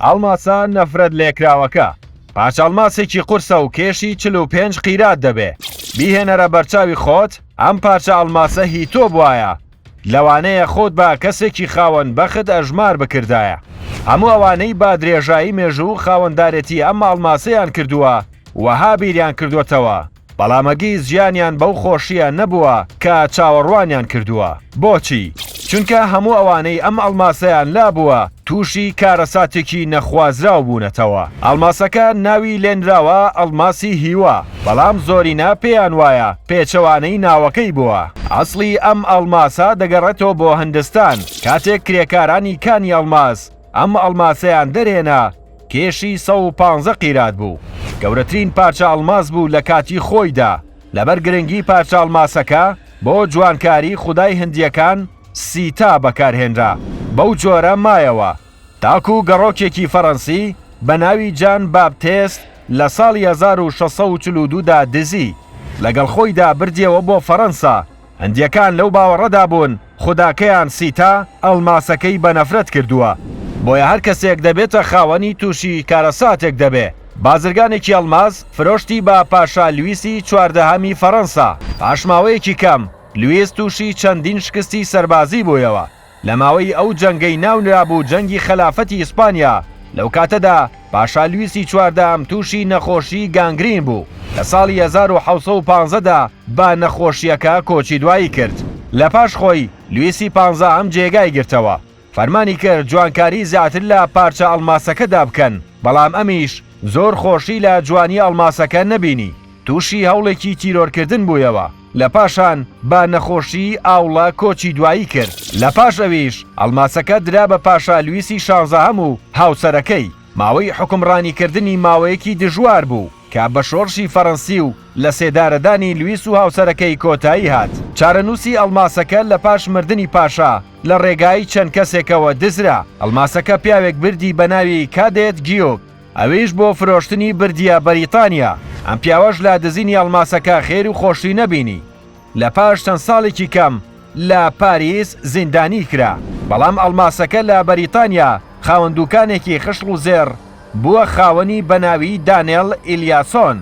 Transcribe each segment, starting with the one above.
ئەڵماسە نەفرەت لێکراوەکە پارچە ئەڵماسێکی قورسە و کێشی 45 قیرات دەبێ. بیهێنەرە بەرچاوی خۆت ئەم پارچە ئەڵماسە هی تۆ بوایە، لەوانەیە خۆت بە کەسێکی خاوەن بەخت ئەژمار بکردایە. هەموو ئەوانەی بە درێژایی مێژوو خاوەندارێتی ئەم ئەڵماسەیان کردووە وەها بیریان کردووەتەوە، بەڵام هەرگیز ژیانیان بەو خۆشییە نەبووە کە چاوەڕوانیان کردووە. بۆچی؟ چونکە هەموو ئەوانەی ئەم ئەڵماسەیان لابووە تووشی کارەساتێکی نەخوازراو بوونەتەوە. ئەڵماسەکە ناوی لێنراوە ئەڵماسی هیوا، بەڵام زۆرینە پێیان وایە پێچەوانەی ناوەکەی بووە. ئەسڵی ئەم ئەڵماسە دەگەڕێتەوە بۆ هندستان، کاتێک کرێکارانی کانی ئەڵماس ئەم ئەڵماسەیان دەرهێنا کێشی 115 قیرات بوو، گەورەترین پارچە ئەڵماس بوو لە کاتی خۆیدا، لەبەر گرنگی پارچە ئەڵماسەکە بۆ جوانکاری خودای هندییەکان سیتا بەکارهێنرا، بەو جۆرە مایەوە تاکو گەڕۆکێکی فەڕەنسی بە ناوی جان باپتێست لە ساڵی 1642 دا دزی لەگەڵ خۆیدا بردیەوە بۆ فەڕەنسا، هندییەکان لەو باوەڕەدا بوون خوداکەیان سیتا ئەڵماسەکەی بە نەفرەت کردووە، بۆیە هەر کەسێک دەبێتە خاوەنی تووشی کارەساتێک دەبێ. بازرگانێکی ئەڵماس فرۆشتی بە پاشا لویسی چواردەهەمی فەڕەنسا. پاش ماوەیەکی کەم لویس تووشی چەندین شکستی سەربازی بوویەوە. لە ماوەی ئەو جەنگەی ناونرابوو جەنگی خەلافەتی ئیسپانیا، لەو کاتەدا پاشا لویسی چواردەهەم تووشی نەخۆشی گانگرین بوو، لە ساڵی 1715 دا بە نەخۆشییەکە کۆچی دوایی کرد. لە پاش خۆی لویسی پانزەهەم جێگای گرتەوە، فەرمانی کرد جوانکاری زیاتر لە پارچە ئەڵماسەکەدا بکەن، بەڵام ئەمیش زۆر خۆشی لە جوانی ئەڵماسەکە نەبینی، تووشی هەوڵێکی تیرۆرکردن بوویەوە. لە پاشان بە نەخۆشیی ئاوڵە کۆچی دوایی کرد، لە پاش ئەویش ئەڵماسەکە درا بە پاشا لویسی شانزەهەم و هاوسەرەکەی، ماوەی حوکمڕانیکردنی ماوەیەکی دژوار بوو کە بە شۆڕشی فەرەنسی و لە سێدارەدانی لویس و هاوسەرەکەی کۆتایی هات. چارەنووسی ئەڵماسەکە لە پاش مردنی پاشا لە ڕێگای چەند کەسێکەوە دزرا، ئەڵماسەکە پیاوێک بردی بە ناوی کادێت گیوک، ئەویش بۆ فرۆشتنی بردیە بەریتانیا، ئەم پیاوەش لە دزینی ئەڵماسەکە خێر و خۆشی نەبینی، لە پاش چەند ساڵێکی کەم لە پاریس زیندانی کرا، بەڵام ئەڵماسەکە لە بەریتانیا خاوەن دوکانێکی خشڵ و زێڕ بووە خاوەنی بەناوی دانێڵ ئیلیاسۆن،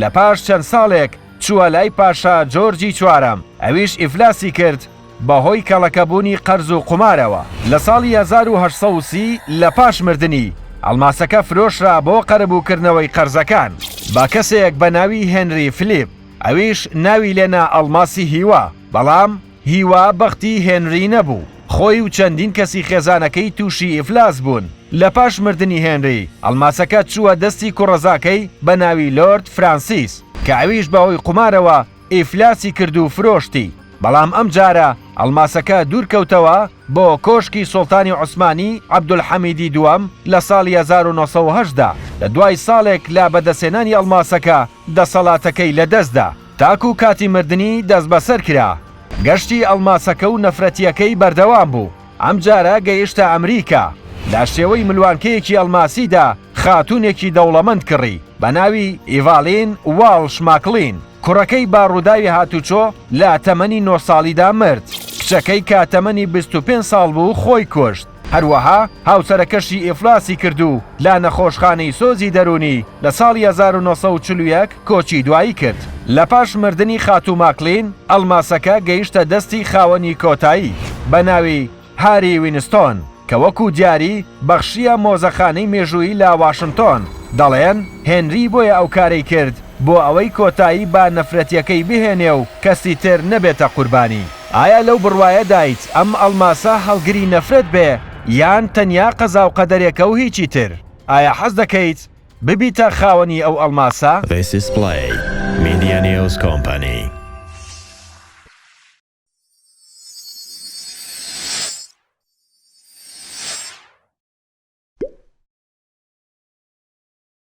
لە پاش چەند ساڵێک چووە لای پاشا جۆرجی چوارەم، ئەویش ئیفلاسی کرد بەهۆی کەڵەکەبوونی قەرز و قومارەوە. لە ساڵی 1830 لە پاش مردنی، ئەڵماسەکە فرۆشرا بۆ قەرەبووکردنەوەی قەرزەکان بە کەسێک بە ناوی هێنری فلیپ، ئەویش ناوی لێنا ئەڵماسی هیوا، بەڵام هیوا بەختی هێنری نەبوو، خۆی و چەندین کەسی خێزانەکەی تووشی ئیفلاس بوون. لە پاش مردنی هێنری، ئەڵماسەکە چووە دەستی کوڕەزاکەی بە ناوی لۆرد فرانسیس، کە ئەویش بەهۆی قومارەوە ئیفلاسی کرد و فرۆشتی، بەڵام ئەمجارە ئەڵماسەکە دوورکەوتەوە بۆ کۆشکی سوڵتانی عوسمانی عەبدولحەمیدی دووەم لە ساڵی 1908 دا، لە دوای ساڵێک لە بەدەستهێنانی ئەڵماسەکە دەسەڵاتەکەی لەدەستدا تاکو کاتی مردنی دەستبەسەر کرا. گەشتی ئەڵماسەکە و نەفرەتییەکەی بەردەوام بوو، ئەمجارە گەیشتە ئەمریکا، لە شێوەی ملوانکەیەکی ئەڵماسیدا خاتوونێکی دەوڵەمەند کڕی بە ناوی ئیڤالین واڵش ماکلین، کوڕەکەی بە ڕووداوی هاتوچۆ لە تەمەنی نۆ ساڵیدا مرد، کچەکەی کە تەمەنی 25 ساڵ بوو خۆی کوشت، هەروەها هاوسەرەکەشی ئیفلاسی کرد و لە نەخۆشخانەی سۆزی دەروونی لە ساڵی 1941 کۆچی دوایی کرد. لە پاش مردنی خاتوو ماکلین، ئەڵماسەکە گەیشتە دەستی خاوەنی کۆتایی بە ناوی هاری وینستۆن کە وەکو دیاری بەخشییە مۆزەخانەی مێژوویی لە واشنتۆن، دەڵێن هێنری بۆیە ئەو کارەی کرد بۆ ئەوەی کۆتایی بە نەفرەتیەکەی بهێنێ و کەسی تر نەبێتە قوربانی. ئایا لەو بڕوایەدایت ئەم ئەڵماسە هەڵگری نەفرەت بێ یان تەنیا قەزاو قەدەرێکە و هیچی تر؟ ئایا حەز دەکەیت ببیتە خاوەنی ئەو ئەڵماسە؟ This is Play Media News Company.